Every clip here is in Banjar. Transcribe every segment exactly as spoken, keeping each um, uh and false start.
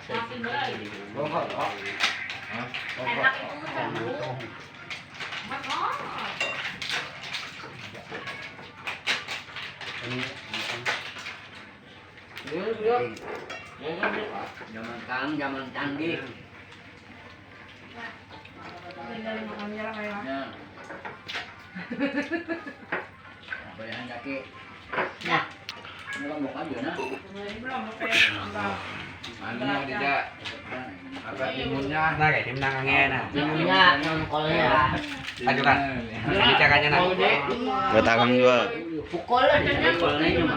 Bongkar, Pak. Hah? Bongkar. Enak itu, Pak. Ini, ini kan. Iya, iya. Iya, iya, iya. Zaman sekarang, zaman canggih. Tinggal makan aja lah, kayak. Ya. Apa yang kaki? Nah. Ini lombok aja, nah. Ini lombok, kayak. Anu, tidak. Apa timunnya? Nah, kayak timun nangangnya, nah. Timunnya, nangkolnya. Ajukan. Ini caranya, nah. Mau deh. Batagang juga. Pukul aja, nah. Nangkolnya cuma.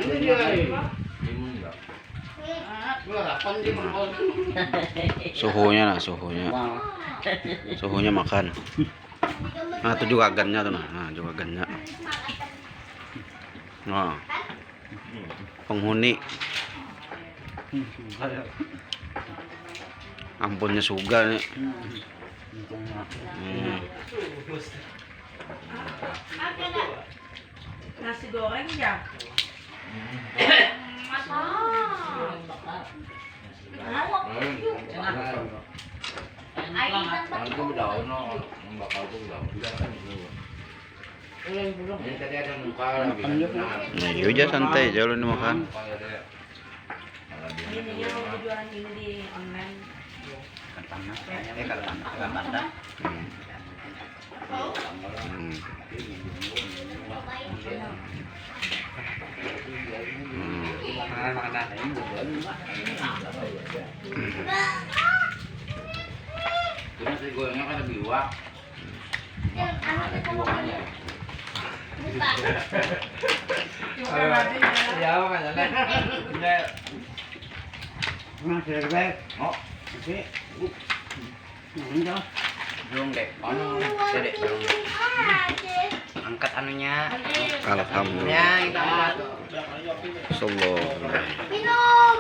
Ini dia. Timun juga. Suhunya, nah, suhunya. Suhunya makan. Nah, itu juga gannya tuh, nah. Nah, juga gannya. Nah. Penghuni. Ampunnya suga nih. Hmm. Nasi goreng ya? Mas. Nah, itu bedaun, no. Yang bakal tuh bedaun. Ini tadi ada muka lagi. Nah, iya aja santai, jauh lu nih makan. Ini nih, yang mau jualan ini di online. Ikan panas, eh, ikan panas, ikan panas. Hmm. Hmm. Hmm. Makanan, makanan. Cuma si gorengnya kan lebih iwak. Ada dua kali ya. Ya, makanya. Nah, sudah, guys. Oh. Oke. Nah, ini dah. Belum, Dek. Anu, Dek, belum. Angkat anunya. Alhamdulillah. Ya, kita angkat. Sallallahu. Minum.